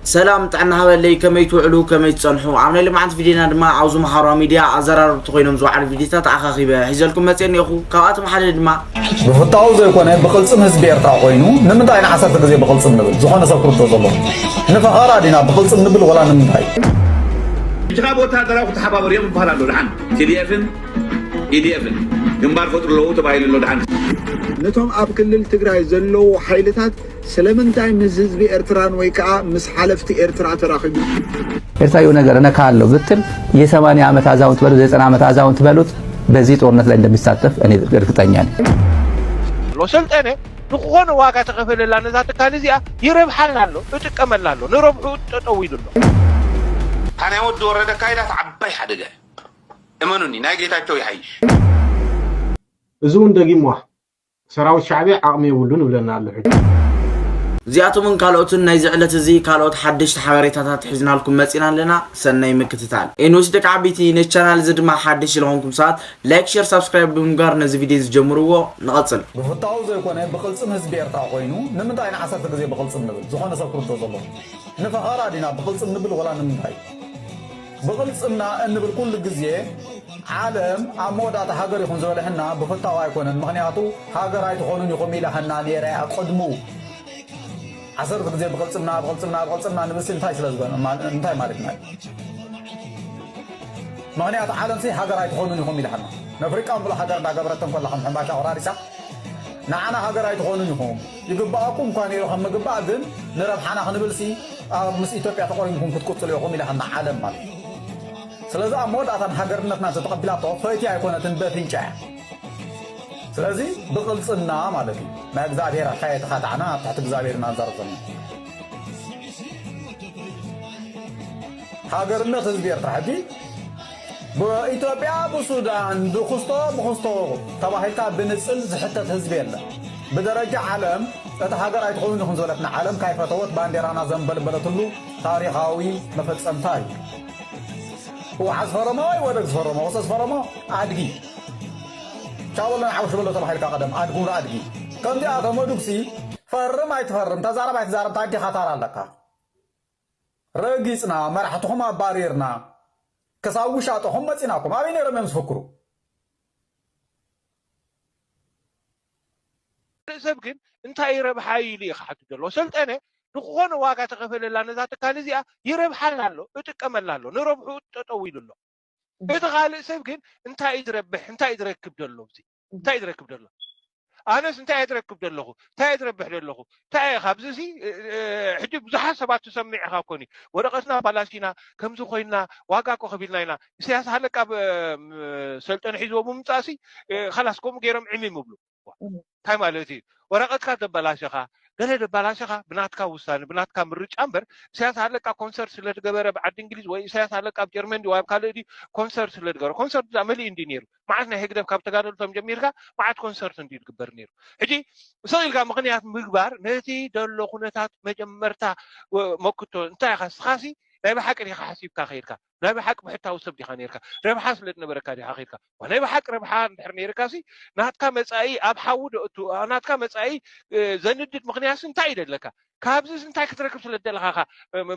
ሰላም ጥዕና ሃበለይ፣ ከመይ ትውዕሉ፣ ከመይ ትጸንሑ? ኣብ ናይ ልምዓት ቪድዮና ድማ ኣብዚ ማሕበራዊ ሚድያ ኣዘራረብቲ ኮይኖም ዝወዓሉ ቪድዮታት ኣኻኺበ ሒዘልኩም መጽየ እኒኤኹ። ካብኣቶም ሓደ ድማ ብፍታው ዘይኮነ ብቕልጽም ህዝቢ ኤርትራ ኮይኑ ንምንታይ ንዓሰርተ ግዜ ብቕልጽም ንብል? ዝኾነ ሰብ ክርዶ ዘለዎ ንፈኸራ ዲና ብቕልጽም ንብል ወላ ንምንታይ? ሕጂ ካብ ወታደራዊ ክተሓባበር እዮም ይበሃል ኣሎ ድሓን ቲዲኤፍን ኢዲኤፍን ግንባር ፈጥሩ ኣለዉ ተባሂሉ ኣሎ ድሓን ነቶም ኣብ ክልል ትግራይ ዘለዉ ሓይልታት ስለምንታይ ምስ ህዝቢ ኤርትራን ወይ ከዓ ምስ ሓለፍቲ ኤርትራ ተራኺቡ? ኤርትራ የሆነ ነገር እነካለሁ ብትል የሰማንያ ዓመት አዛውንት በሉት፣ የዘጠና ዓመት አዛውንት በሉት፣ በዚህ ጦርነት ላይ እንደሚሳተፍ እኔ እርግጠኛ ነኝ። ሎ ሰልጠነ ንክኾነ ዋጋ ተኸፈለላ ነዛ ትካል እዚኣ ይረብሓላ ኣሎ፣ እጥቀመላ ኣሎ፣ ንረብሑ ጠጠው ኢሉ ኣሎ። ታናይ ወዲ ወረደ ካይዳት ዓባይ ሓደጋ እመኑኒ ናይ ጌታቸው ይሓይሽ። እዚ እውን ደጊምዋ ሰራዊት ሻዕብያ ዓቕሚ የብሉን ይብለና ኣሎ ሕጂ። እዚኣቶምን ካልኦትን ናይዚ ዕለት እዚ ካልኦት ሓደሽቲ ሓበሬታታት ሒዝናልኩም መፂና ኣለና። ሰናይ ምክትታል። ኤንስ ደቂ ዓበይቲ ነዚ ቻናል እዚ ድማ ሓደሽ ዝኾንኩም ሰባት ላይክ፣ ሸር፣ ሳብስክራይብ ብምግባር ነዚ ቪድዮ ዝጀምርዎ። ንቐፅል። ብፍታው ዘይኮነ ብቕልጽም ህዝቢ ኤርትራ ኮይኑ ንምንታይ ንዓሰርተ ግዜ ብቕልጽም ንብል? ዝኾነ ሰብ ክርዶ ዘለዎ ንፈኸራ ዲና ብቕልጽም ንብል ወላ ንምንታይ? ብቕልጽምና እንብል ኩሉ ግዜ ዓለም ኣብ መወዳእታ ሃገር ይኹን ዝበልሐና ብፍታው ኣይኮነን። ምኽንያቱ ሃገር ኣይትኾኑን ኢኹም ኢላሃና ነይራ እያ ቅድሙ። ዓሰርተ ግዜ ብቕልጽምና ብቕልጽምና ብቕልጽምና ንብልሲ እንታይ ስለ ዝበ እንታይ ማለትና እዩ? ምኽንያቱ ዓለምሲ ሃገር ኣይትኾኑን ኢኹም ኢላሃና። ነፍሪቃ ሙሉ ሃገር እንዳገበረተን ከላ ከም ሕምባሻ ቆራሪሳ ንዓና ሃገር ኣይትኾኑን ኢኹም። ይግባኣኩም እኳ ነይሩ ከም ምግባእ ግን ንረብሓና ክንብልሲ ኣብ ምስ ኢትዮጵያ ተቆሪንኩም ክትቅጽሉ ኢኹም ኢላሃና ዓለም ማለት እዩ። ስለዚ ኣብ መወዳእታ ንሃገርነትና እንተተቐቢላቶ ፈትያ ኣይኮነትን በፍንጫ እያ። ስለዚ ብቕልጽምና ማለት እዩ ናይ እግዚኣብሔር ኣካየድኻ ዳዕና ኣብ ትሕቲ እግዚኣብሔር ኢና ንዛረብ ዘለና። ሃገርነት ህዝቢ ኤርትራ ሕጂ ብኢትዮጵያ ብሱዳን ብክስቶ ብክስቶ ተባሂልካ ብንጽል ዝሕተት ህዝቢ የለን። ብደረጃ ዓለም እቲ ሃገር ኣይትኾኑን ኢኹም ዝበለትና ዓለም ካይፈተወት ባንዴራና ዘንበልበለትሉ ታሪኻዊ መፈጸምታ እዩ። ህወሓት ዝፈረሞ ወይ ወደግ ዝፈረሞ ወሰ ዝፈረሞ ኣድጊ ቻው በሎ ንዓውሽ በሎ ተባሂልካ ቀደም ኣድጉ ንኣድጊ ከምዚኣቶም ወዱግሲ ፈርም ኣይትፈርም ተዛረብ ኣይትዛረብ ታዲኻ ታራ ኣለካ። ረጊጽና መራሕትኹም ኣባሪርና ክሳብ ውሻጠኹም መጺናኩም ኣበይ ነይሮም እዮም ዝፍክሩ? ካልእ ሰብ ግን እንታይ ረብሓ ኢሉ እዩ ክሓቱ ዘለዎ ሰልጠነ ንክኾነ ዋጋ ተኸፈለላ ነዛ ትካል እዚኣ ይረብሓላ ኣሎ እጥቀመላ ኣሎ ንረብሑ ጠጠው ኢሉ ኣሎ እቲ ካልእ ሰብ ግን እንታይ እዩ ዝረብሕ እንታይ እዩ ዝረክብ ዘሎ እዚ እንታይ እዩ ዝረክብ ዘሎ ኣነስ እንታይ እየ ዝረክብ ዘለኹ እንታይ እየ ዝረብሕ ዘለኹ እንታይ እየ ካብዚ ሲ ሕጂ ብዙሓት ሰባት ትሰምዕ ኢኻ ኮኒ ወረቐትና ባላሲና ከምዚ ኮይና ዋጋ ኮ ከፊልና ኢና ኢሳያስ ሃለቃ ሰልጠነ ሒዝዎ ብምምፃእሲ ካላስ ከምኡ ገይሮም ዕሚም ይብሉ እንታይ ማለት እዩ ወረቐትካ ዘበላሸኻ ገለ ዘበላሸኻ ብናትካ ውሳነ ብናትካ ምርጫ እምበር ኢሳያስ ኣለቃ ኮንሰርት ስለ ዝገበረ ብዓዲ እንግሊዝ ወይ ኢሳያስ ኣለቃ ኣብ ጀርመን ድዩ ኣብ ካልእ ድዩ ኮንሰርት ስለ ዝገበረ ኮንሰርት እዛ መሊኡ እንዲ ነይሩ መዓት ናይ ህግደፍ ካብ ተጋደልቶም ጀሚርካ መዓት ኮንሰርት እንዲ ዝግበር ነይሩ ሕጂ ስቕ ኢልካ ምኽንያት ምግባር ነቲ ዘሎ ኩነታት መጀመርታ መክቶ እንታይ ኢኻ ስኻሲ ናይ ብሓቂ ዲኻ ሓሲብካ ከይድካ ናይ ብሓቂ ብሕታዊ ሰብ ዲኻ ነርካ ረብሓ ስለ ዝነበረካ ዲኻ ከይድካ ዋ ናይ ብሓቂ ረብሓ እንድሕር ነርካ ሲ ናትካ መጻኢ ኣብ ሓዊ ዶ እቱ ናትካ መጻኢ ዘንድድ ምኽንያት ሲ እንታይ እዩ ደለካ ካብዚ ሲ እንታይ ክትረክብ ስለ ደለኻ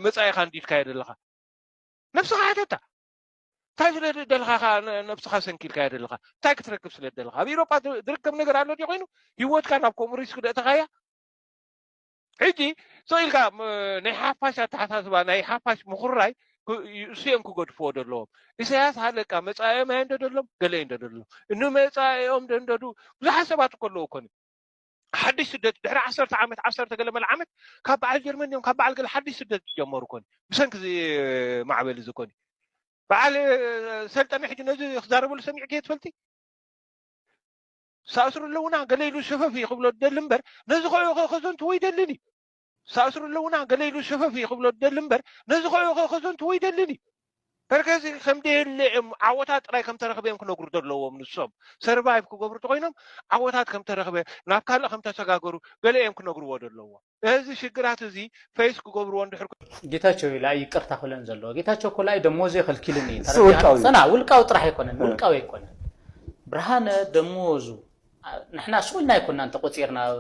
መጻኢኻ እንዲድካዮ ደለኻ ነብስኻ ሓተታ እንታይ ስለ ደለኻ ነብስኻ ሰንኪልካዮ ደለኻ እንታይ ክትረክብ ስለ ደለኻ ኣብ ኤሮጳ ዝርከብ ነገር ኣሎ ዲ ኮይኑ ህይወትካ ናብ ከምኡ ሪስክ ደእተኻያ ሕጂ ስቕ ኢልካ ናይ ሓፋሽ ኣተሓሳስባ ናይ ሓፋሽ ምኹርራይ እሱ እዮም ክገድፍዎ ዘለዎም ኢሳያስ ሃለቃ መፃኦም ኣየ እንዶ ደሎም ገለ እንዶ ደሎም እንመፃኦም ደንደዱ ብዙሓት ሰባት እኮ ኣለዎ እኮ ሓድሽ ስደት ድሕሪ ዓሰርተ ዓመት ዓሰርተ ገለ መል ዓመት ካብ በዓል ጀርመን እዮም ካብ በዓል ገለ ሓድሽ ስደት ዝጀመሩ ኮኒ ብሰንኪ ማዕበል እዚ ኮኒ በዓል ሰልጠነ ሕጂ ነዚ ክዛረበሉ ሰሚዕክዮ ትፈልጢ ዝኣስሩ ኣለውና ገለ ኢሉ ሸፈፍ እዩ ክብሎ ደሊ እምበር ነዚ ከ ከዘንትዎ ይደልን እዩ ዝኣስሩ ኣለውና ገለ ኢሉ ሸፈፍ እዩ ክብሎ ደሊ እምበር ነዚ ከ ከዘንትዎ ይደልን እዩ በርከዚ ከም ደየለ እዮም ዓወታት ጥራይ ከም ተረኽበ እዮም ክነግሩ ዘለዎም ንሶም ሰርቫይቭ ክገብሩ ተኮይኖም ዓወታት ከም ተረኽበ ናብ ካልእ ከም ተሰጋገሩ ገለ እዮም ክነግርዎ ዘለዎም እዚ ሽግራት እዚ ፌስ ክገብርዎ እንድሕር ጌታቸው ኢላ ይቅርታ ክብለን ዘለዎ ጌታቸው እኮ ላይ ደሞዜ ከልኪልኒ እዩ ተረዲእካ? ውልቃዊ። ጽና ውልቃዊ ጥራሕ ኣይኮነን ውልቃዊ ኣይኮነን ብርሃነ ደሞዙ ንሕና ስቁልና ኣይኮናን ተቆጺርና ኣብ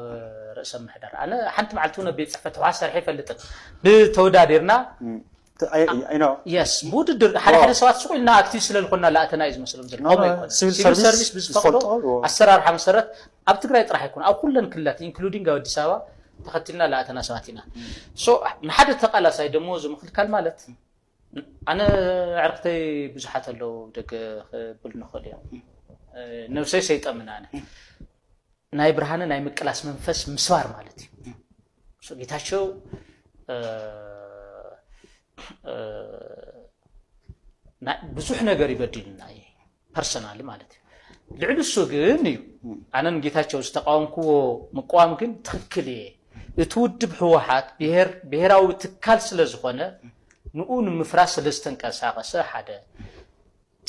ርእሰ ምሕደራ። ኣነ ሓንቲ መዓልቲ እውን ኣብ ቤት ፅሕፈት ህወሓት ሰርሐ ይፈልጥን። ብተወዳዲርና I, I know. የስ ብውድድር ሓደ ሓደ ሰባት ስቁ ኢልና ኣክቲቭ ስለ ዝኾንና ላእተና እዩ ዝመስሎም ዘሎ። ከምኡ ኣይኮነን። ሲቪል ሲቪል ሰርቪስ ሰርቪስ ብዝፈቅዶ ዝፈልጦ፣ ኣሰራርሓ መሰረት ኣብ ትግራይ ጥራሕ ኣይኮነ ኣብ ኩለን ክልላት ኢንክሉዲንግ ኣብ ኣዲስ ኣበባ ተኸቲልና ላእተና ሰባት ኢና። ሶ ንሓደ ተቃላሳይ ደሞዙ ምኽልካል ማለት ኣነ ኣዕርክተይ ብዙሓት ኣለዉ ደገ ክብል ንኽእል እዮም። ነብሰይ ሰይጠምን ኣነ ናይ ብርሃነ ናይ ምቅላስ መንፈስ ምስባር ማለት እዩ። ጌታቸው ብዙሕ ነገር ይበድልና ፐርሰናል ማለት እዩ። ልዕሊ እሱ ግን እዩ ኣነን ጌታቸው ዝተቃወምክዎ ምቅዋም ግን ትክክል እየ። እቲ ውድብ ህወሓት ብሄራዊ ትካል ስለ ዝኾነ ንኡ ንምፍራስ ስለ ዝተንቀሳቀሰ ሓደ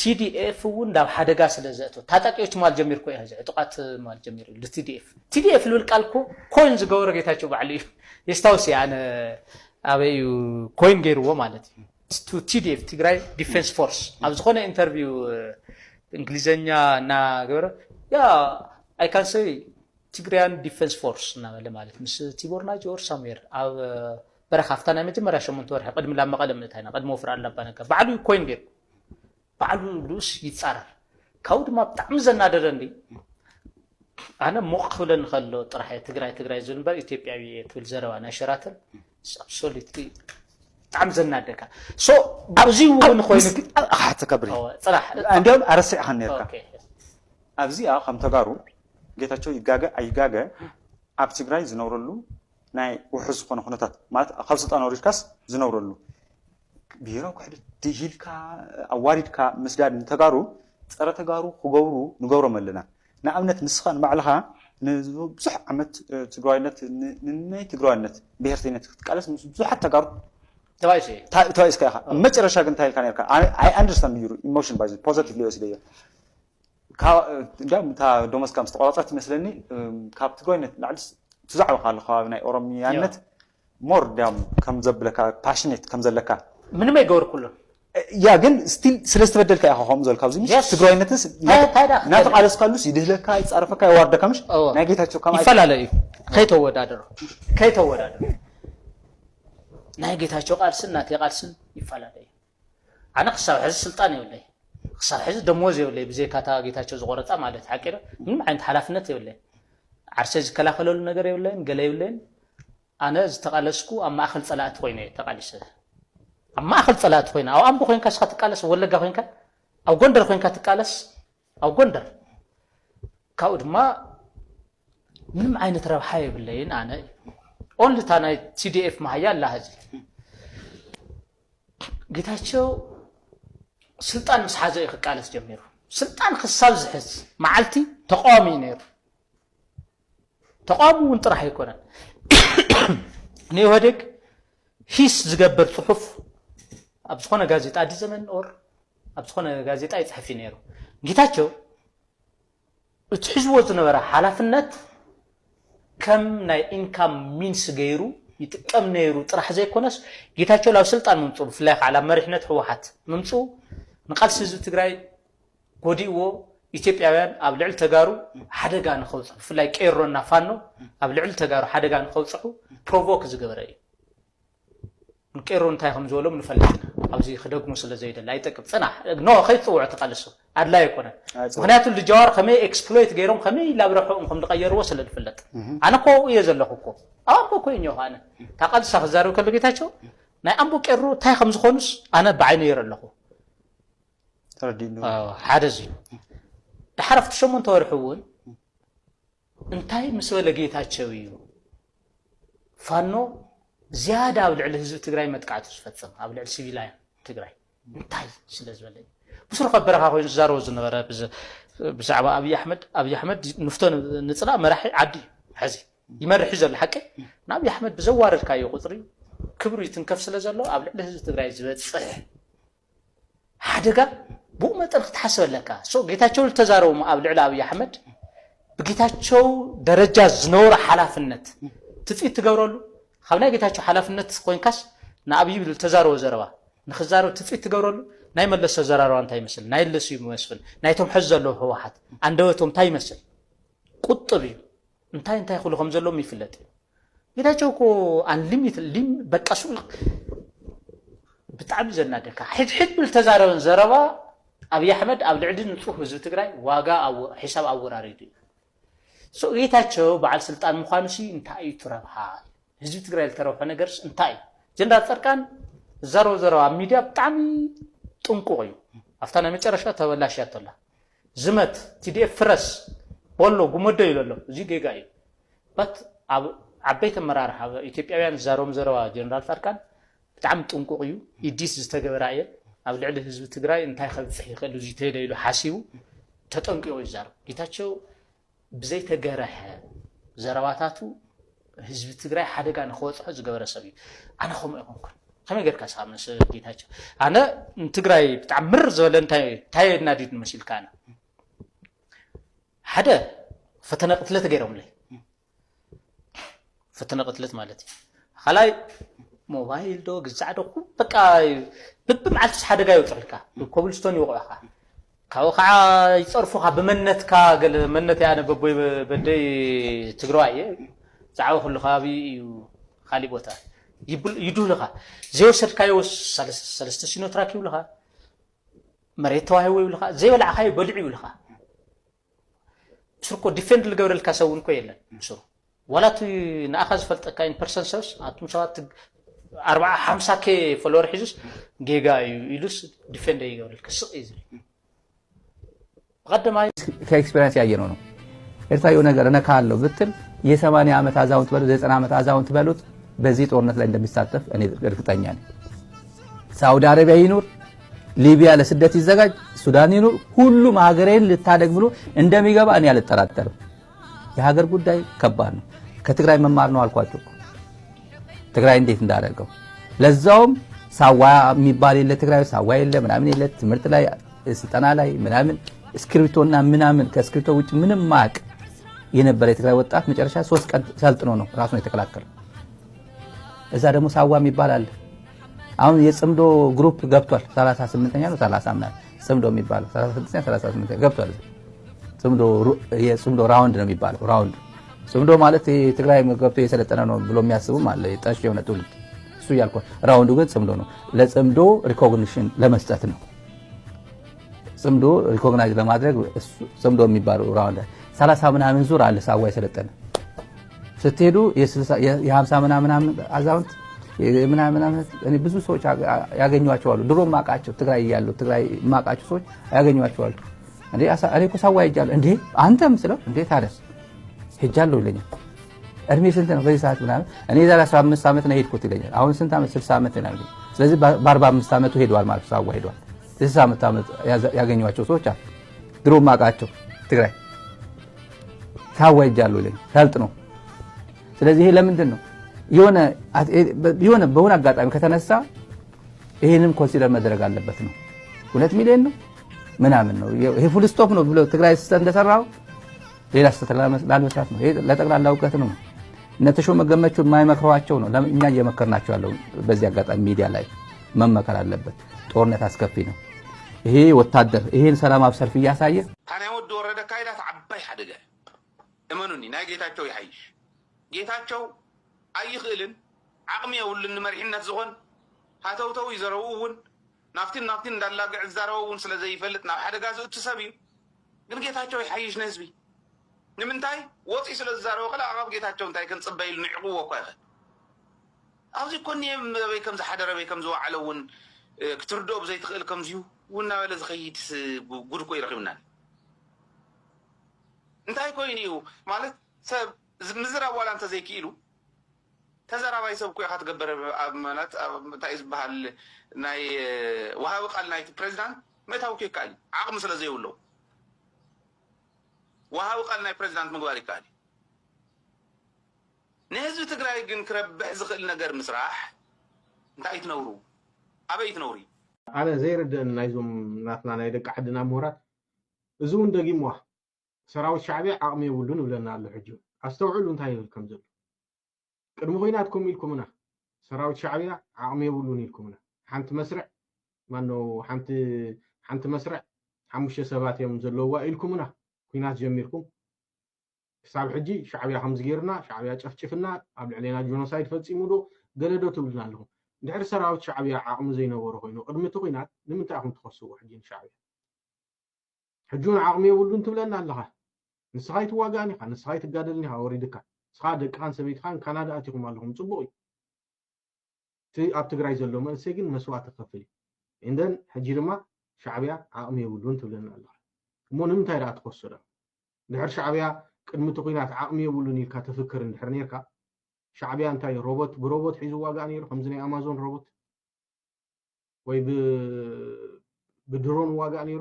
ቲዲኤፍ እውን ናብ ሓደጋ ስለ ዘእቶ ታጣቂዎች ማል ጀሚር ኮ እዚ ዕጡቃት ማል ጀሚር ሉ ቲዲኤፍ ቲዲኤፍ ልብል ቃል ኮ ኮይን ዝገበረ ጌታቸው ባዕሉ እዩ። የስታውስ ኣነ ኣበይ እዩ ኮይን ገይርዎ ማለት እዩ። ቲዲኤፍ ትግራይ ዲፌንስ ፎርስ ኣብ ዝኾነ ኢንተርቪው እንግሊዘኛ እናገበረ ያ I can say Tigrayan Defense Force እናበለ ማለት ምስ ቲቦር ናጅ ኦር ሳሙኤል ኣብ በረኻ ኣብታ ናይ መጀመርያ ሸሞንተ ወርሒ ቅድሚ ላብ መቐለ ምእታይና ቅድሚ ወፍሪ ኣላባ ነጋ ባዕሉ ኮይኑ ገይሩ ባዕሉ ልኡስ ይፃረር ካብኡ ድማ ብጣዕሚ ዘናደደ እንዲ ኣነ ሞቕ ክብለኒ ከሎ ጥራሕ ትግራይ ትግራይ ዝብል እምበር ኢትዮጵያዊ ትብል ዘረባ ናይ ሸራተን ብጣዕሚ ዘናደካ ሶ ኣብዚ እውን ኮይኑ ኣሓተካ ብሪ ፅራሕ እንዲያውም ኣረሲዕካ ነርካ ኣብዚኣ ከም ተጋሩ ጌታቸው ይጋገ ኣይጋገ ኣብ ትግራይ ዝነብረሉ ናይ ውሑስ ዝኾነ ኩነታት ማለት ካብ ስልጣን ኣውሪድካስ ዝነብረሉ ብሄራዊ ክሕደት ድሂልካ ኣዋሪድካ ምስዳድ ንተጋሩ ፀረ ተጋሩ ክገብሩ ንገብሮም ኣለና። ንኣብነት ንስኻ ንባዕልኻ ንብዙሕ ዓመት ትግራዋይነት ንናይ ትግራዋይነት ብሄርተይነት ክትቃለስ ምስ ብዙሓት ተጋሩ ተባይሱ ተባይስካ ኢኻ። መጨረሻ ግን እንታይ ኢልካ ነርካ? I understand your emotion by positively ወሲደዮ። እንዲያውም እታ ደሞዝካ ምስ ተቋረፀት ይመስለኒ ካብ ትግራይነት ላዕሊ ትዛዕበ ካለ ከባቢ ናይ ኦሮሚያነት ሞር እንዲያውም ከም ዘብለካ ፓሽኔት ከም ዘለካ ምንም ኣይገበርኩሉን ያ ግን ስቲል ስለ ዝተበደልካ ኢኻ ከምኡ ዘልካ ኣብዚ ምስ ትግራይነትን እናተቃለስካሉስ ይድህለካ ይፃረፈካ የዋርደካ ምሽ ናይ ጌታቸው ከም ይፈላለ እዩ ከይተወዳደሩ ከይተወዳደሩ ናይ ጌታቸው ቃልስን ናተይ ቃልስን ይፈላለ እዩ ኣነ ክሳብ ሕዚ ስልጣን የብለይ ክሳብ ሕዚ ደሞዝ የብለይ ብዘይካታ ጌታቸው ዝቆረፃ ማለት ሓቂ ምንም ዓይነት ሓላፍነት የብለይ ዓርሰይ ዝከላኸለሉ ነገር የብለይን ገለ የብለይን ኣነ ዝተቃለስኩ ኣብ ማእኸል ፀላእቲ ኮይነ ተቃሊሰ ኣብ ማእኸል ፀላእቲ ኮይነ ኣብ ኣምቦ ኮይንካ ስካ ትቃለስ ወለጋ ኮይንካ ኣብ ጎንደር ኮይንካ ትቃለስ ኣብ ጎንደር ካብኡ ድማ ምንም ዓይነት ረብሓ የብለይን ኣነ ኦንሊ እታ ናይ ቲዲኤፍ ማሃያ ኣላ ህዚ ጌታቸው ስልጣን ምስ ሓዘ እዩ ክቃለስ ጀሚሩ ስልጣን ክሳብ ዝሕዝ መዓልቲ ተቃዋሚ እዩ ነይሩ ተቃዋሚ እውን ጥራሕ ኣይኮነን ንኢህወዴግ ሂስ ዝገብር ፅሑፍ ኣብ ዝኾነ ጋዜጣ ኣዲስ ዘመን ኦር ኣብ ዝኾነ ጋዜጣ ይፅሕፍ እዩ ነይሩ ጌታቸው እቲ ሒዝዎ ዝነበረ ሓላፍነት ከም ናይ ኢንካም ሚንስ ገይሩ ይጥቀም ነይሩ ጥራሕ ዘይኮነስ ጌታቸው ላብ ስልጣን ምምፅኡ ብፍላይ ከዓ ላብ መሪሕነት ህወሓት ምምፅኡ ንቃልሲ ህዝቢ ትግራይ ጎዲእዎ ኢትዮጵያውያን ኣብ ልዕሊ ተጋሩ ሓደጋ ንኸውፅሑ ብፍላይ ቄሮና ፋኖ ኣብ ልዕሊ ተጋሩ ሓደጋ ንኸውፅሑ ፕሮቮክ ዝገበረ እዩ ንቄሮ እንታይ ከም ዝበሎም ንፈልጥ ኢና ኣብዚ ክደግሞ ስለ ዘይደሊ ኣይጠቅም ፅናሕ ኖ ከይትፅውዖ ትቃልሱ ኣድላይ ኣይኮነን ምክንያቱ ልጃዋር ከመይ ኤክስፕሎይት ገይሮም ከመይ ላብ ረብሕኦም ከም ዝቀየርዎ ስለ ዝፍለጥ ኣነ ኮው እየ ዘለኹ እኮ ኣብ ኣምቦ እኮ እዮ ኣነ እታ ቃልሳ ክዛረብ ከሎ ጌታቸው ናይ ኣምቦ ቄሮ እንታይ ከም ዝኾኑስ ኣነ ብዓይነ ይረ ኣለኹ ተረዲእኒ ሓደ እዚ ድሓር ኣብቲ ሸሞንተ ወርሒ እውን እንታይ ምስ በለ ጌታቸው እዩ ፋኖ ዝያዳ ኣብ ልዕሊ ህዝቢ ትግራይ መጥቃዕቲ ዝፈፅም ኣብ ልዕሊ ሲቪላያን ትግራይ እንታይ ስለ ዝበለ እዩ ብስሩ ካብ በረኻ ኮይኑ ዝዛረቦ ዝነበረ ብዛዕባ ኣብይ ኣሕመድ ኣብይ ኣሕመድ ንፍቶ ንፅላ መራሒ ዓዲ እዩ ሕዚ ይመርሕ እዩ ዘሎ ሓቂ ንኣብይ ኣሕመድ ብዘዋረድካዮ ቁፅሪ ክብሩ ይትንከፍ ስለ ዘሎ ኣብ ልዕሊ ህዝቢ ትግራይ ዝበፅሕ ሓደጋ ብኡ መጠን ክትሓስብ ኣለካ ሶ ጌታቸው ዝተዛረቦም ኣብ ልዕሊ ኣብይ ኣሕመድ ብጌታቸው ደረጃ ዝነበሮ ሓላፍነት ትፅኢት ትገብረሉ ካብ ናይ ጌታቸው ሓላፍነት ኮይንካስ ንኣብይ ዝተዛረቦ ዘረባ ንክዛረብ ትፅኢት ትገብረሉ ናይ መለስ ተዘራረባ እንታይ ይመስል ናይ ለስዩ መስፍን ናይቶም ሕዚ ዘለዉ ህወሓት ኣንደበቶም እንታይ ይመስል ቁጥብ እዩ እንታይ እንታይ ክብሉ ከም ዘለዎም ይፍለጥ እዩ። ጌታቸው እኮ ኣንሊሚት ሊም በቃ ሱ ብጣዕሚ ዘናደካ ሕድሕድ ብል ተዛረበን ዘረባ ኣብይ ኣሕመድ ኣብ ልዕሊ ንፁህ ህዝቢ ትግራይ ዋጋ ኣወ- ሒሳብ ኣወራሪዱ እዩ። ሶ ጌታቸው በዓል ስልጣን ምዃኑ ሲ እንታይ እዩ ትረብሓ? ህዝቢ ትግራይ ዝተረብሖ ነገርስ እንታይ እዩ? ጀነራል ፃድቃን ዝዛረቦ ዘረባ ኣብ ሚድያ ብጣዕሚ ጥንቁቕ እዩ። ኣብታ ናይ መጨረሻ ተበላሽያ ተላ ዝመት ቲዲኤፍ ፍረስ በሎ ጉመዶ ይለሎ እዚ ጌጋ እዩ። በት ኣብ ዓበይቲ ኣመራርሓ ኢትዮጵያውያን ዝዛረቦም ዘረባ ጀነራል ፃድቃን ብጣዕሚ ጥንቁቕ እዩ። ኢዲስ ዝተገበራ እየን ኣብ ልዕሊ ህዝቢ ትግራይ እንታይ ከብፅሕ ይኽእል እዚ ተይለ ኢሉ ሓሲቡ ተጠንቂቑ ይዛረብ። ጌታቸው ብዘይተገረሐ ዘረባታቱ ህዝቢ ትግራይ ሓደጋ ንኸበፅሖ ዝገበረ ሰብ እዩ። ኣነ ከምኡ ኣይኮንኩን። ከመይ ጌርካ ስኻ ምስ ጌታቸው ኣነ ንትግራይ ብጣዕሚ ምር ዝበለ እንታይ እንታይ የናዲድ መሲልካ ኣነ ሓደ ፈተነ ቅትለት ገይሮምለይ ፈተነ ቅትለት ማለት እዩ። ካልኣይ ሞባይል ዶ ግዛዕ ዶ ኩ- በቃ ብብመዓልትስ ሓደጋ ይውፅሑልካ ብኮብልስቶን ይወቕዑኻ ካብኡ ከዓ ይፀርፉኻ ብመነትካ ገለ መነት ኣነ በቦይ በደይ ትግራዋይ እየ ዛዕባ ኩሉ ከባቢ እዩ ካሊእ ቦታ ይብል- ይድህሉኻ ዘይወሰድካዮ ሰለስተ- ሰለስተ ሲኖትራክ ይብሉኻ መሬት ተዋሂቦ ይብሉኻ ዘይበላዕካዮ በሊዑ ይብሉኻ ስርኮ ዲፌንድ ልገብረልካ ሰብ እውን እኮ የለን ምስሩ ዋላ እቲ ንኣኻ ዝፈልጠካ ኢን ፐርሰን ሰብስ ኣቱም ሰባት ኣርባዓ ሓምሳ ኬ ፎሎወር ሒዙስ ጌጋ እዩ ኢሉስ ዲፌንድ ይገብረልካ ስቕ እዩ ዝብል ብቐደማይ ከኤክስፔሪንስ ያየነው ነው። ኤርትራ የሆነ ነገር እነካ አለው ብትል የሰማንያ ዓመት አዛውንት በሉት የዘጠና ዓመት አዛውንት በሉት በዚህ ጦርነት ላይ እንደሚሳተፍ እኔ እርግጠኛ ነኝ። ሳውዲ አረቢያ ይኑር፣ ሊቢያ ለስደት ይዘጋጅ፣ ሱዳን ይኑር፣ ሁሉም ሀገሬን ልታደግ ብሎ እንደሚገባ እኔ አልጠራጠርም። የሀገር ጉዳይ ከባድ ነው። ከትግራይ መማር ነው አልኳቸው። ትግራይ እንዴት እንዳደረገው ለዛውም ሳዋ የሚባል የለ ትግራይ ሳዋ የለ ምናምን የለ ትምህርት ላይ ስልጠና ላይ ምናምን እስክሪብቶና ምናምን ከእስክሪብቶ ውጭ ምንም ማቅ የነበረ የትግራይ ወጣት መጨረሻ ሶስት ቀን ሰልጥኖ ነው ራሱን የተከላከለ። እዛ ደግሞ ሳዋ የሚባል አለ። አሁን የጽምዶ ግሩፕ ገብቷል። ሰላሳ ስምንተኛ ነው ሰላሳ ምናምን ጽምዶ የሚባለው ሰላሳ ስድስተኛ ሰላሳ ስምንተኛ ገብቷል። ጽምዶ የጽምዶ ራውንድ ነው የሚባለው። ራውንድ ጽምዶ ማለት ትግራይ ገብቶ የሰለጠነ ነው ብሎ የሚያስቡም አለ። ጠሽ የሆነ ትውልድ እሱ እያልኩ ራውንዱ ግን ጽምዶ ነው። ለጽምዶ ሪኮግኒሽን ለመስጠት ነው። ጽምዶ ሪኮግናይዝ ለማድረግ ጽምዶ የሚባለው ራውንድ ሰላሳ ምናምን ዙር አለ ሳዋ የሰለጠነ ስትሄዱ የሀምሳ ምናምን አዛውንት ምናምን ብዙ ሰዎች ያገኘዋቸዋሉ። ድሮ ማቃቸው ትግራይ እያሉ ትግራይ ማቃቸው ሰዎች ያገኘዋቸዋሉ። እኔ እኮ ሳዋ ሄጃለሁ። እንዴ አንተም ስለው እንዴ ታዲያስ ሄጃለሁ ይለኛል። እድሜ ስንት ነው በዚህ ሰዓት ምናምን እኔ ዛሬ አስራ አምስት ዓመት ነው ሄድኩት ይለኛል። አሁን ስንት ዓመት ስልሳ ዓመት ነው። ስለዚህ በአርባ አምስት ዓመቱ ሄደዋል ማለት ሳዋ ሄደዋል። ስልሳ ዓመት ያገኘዋቸው ሰዎች አሉ። ድሮ ማቃቸው ትግራይ ሳዋ ሄጃለሁ ይለኛል። ሰልጥኖ ስለዚህ ይሄ ለምንድን ነው የሆነ የሆነ በሆነ አጋጣሚ ከተነሳ ይሄንም ኮንሲደር መደረግ አለበት ነው። ሁለት ሚሊዮን ነው ምናምን ነው ይሄ ፉል ስቶፕ ነው ብሎ ትግራይ ስህተት እንደሰራው ሌላ ስህተት ላለመስራት ነው። ይሄ ለጠቅላላ እውቀት ነው። እነ ተሾመ ገመቹ የማይመክሯቸው ነው እኛ እየመከርናቸው ያለው። በዚህ አጋጣሚ ሚዲያ ላይ መመከር አለበት። ጦርነት አስከፊ ነው። ይሄ ወታደር ይሄን ሰላማዊ ሰልፍ እያሳየ ታናይ ወዲ ወረደ ካይዳት ዓባይ ሓደገ እመኑኒ ናይ ጌታቸው ይሓይሽ ጌታቸው ኣይኽእልን ዓቕሚ የብሉን ንመሪሕነት ዝኾን ሃተውተው እዩ ዘረብኡ እውን ናፍቲን ናፍቲን እንዳላግዕ ዝዛረበ እውን ስለ ዘይፈልጥ ናብ ሓደጋ ዝእቱ ሰብ እዩ ግን ጌታቸው ይሓይሽ ንህዝቢ ንምንታይ ወፂ ስለ ዝዛረበ ከላ ኣባብ ጌታቸው እንታይ ክንፅበ ኢሉ ንዕቕዎ እኳ ይኽእል ኣብዚ እኮ እኒየ በይ ከም ዝሓደረ በይ ከም ዝወዓለ እውን ክትርድኦ ብዘይትኽእል ከምዚዩ እውን እናበለ ዝኸይድ ጉድ እኮ ይረኺብና እንታይ ኮይኑ እዩ ማለት ሰብ ምዝራብ ዋላ እንተዘይክኢሉ ተዘራባይ ሰብ እኮ ኢኻ ትገብር ኣብ ማለት እንታይ ዝበሃል ናይ ወሃቢ ቃል ናይቲ ፕሬዚዳንት ምእታው እኮ ይከኣል ዓቕሚ ስለ ዘይብለው ወሃቢ ቃል ናይ ፕሬዚዳንት ምግባር ይከኣል ንህዝቢ ትግራይ ግን ክረብሕ ዝኽእል ነገር ምስራሕ እንታይ ትነብሩ ኣበይ ትነብሩ ኣነ ዘይርድእን ናይዞም ናትና ናይ ደቂ ዓድና ምሁራት እዚ እውን ደጊምዋ ሰራዊት ሻዕብያ ዓቕሚ የብሉን ይብለና ኣሎ ሕጂ ኣስተውዕሉ እንታይ ይብል ከም ዘሎ ቅድሚ ኹናት ከምኡ ኢልኩምና ሰራዊት ሻዕብያ ዓቕሚ የብሉን ኢልኩምና ሓንቲ መስርዕ ማኖ ሓንቲ ሓንቲ መስርዕ ሓሙሽተ ሰባት እዮም ዘለውዋ ኢልኩምና ኲናት ጀሚርኩም ክሳብ ሕጂ ሻዕብያ ከምዚ ገይርና፣ ሻዕብያ ጨፍጭፍና፣ ኣብ ልዕሌና ጆኖሳይድ ፈጺሙ ዶ ገለ ዶ ትብልና ኣለኹም? እንድሕር ሰራዊት ሻዕብያ ዓቕሚ ዘይነበሮ ኮይኑ ቅድሚ እቲ ኲናት ንምንታይ ኢኹም ትኸስዎ ሕጂ ንሻዕብያ? ሕጂ እውን ዓቕሚ የብሉን ትብለና ኣለኻ። ንስኻ ኣይትዋጋእን ኢኻ፣ ንስኻ ኣይትጋደልን ኢኻ፣ ወሪድካ ንስኻ ደቅኻን ሰበይትኻን ካናዳ ኣቲኹም ኣለኹም፣ ጽቡቕ እዩ። እቲ ኣብ ትግራይ ዘሎ መንእሰይ ግን መስዋእቲ ክኸፍል እዩ። እንደን ሕጂ ድማ ሻዕብያ ዓቕሚ የብሉን ትብለና ኣለኻ። እሞ ንምንታይ ደኣ ትኸሶ ደኣ? ድሕር ሻዕብያ ቅድሚ እቲ ኲናት ዓቕሚ የብሉን ኢልካ ትፍክር እንድሕር ነርካ፣ ሻዕብያ እንታይ ሮቦት ብሮቦት ሒዙ ዋጋእ ነይሩ፣ ከምዚ ናይ ኣማዞን ሮቦት ወይ ብ- ብድሮን ዋጋእ ነይሩ?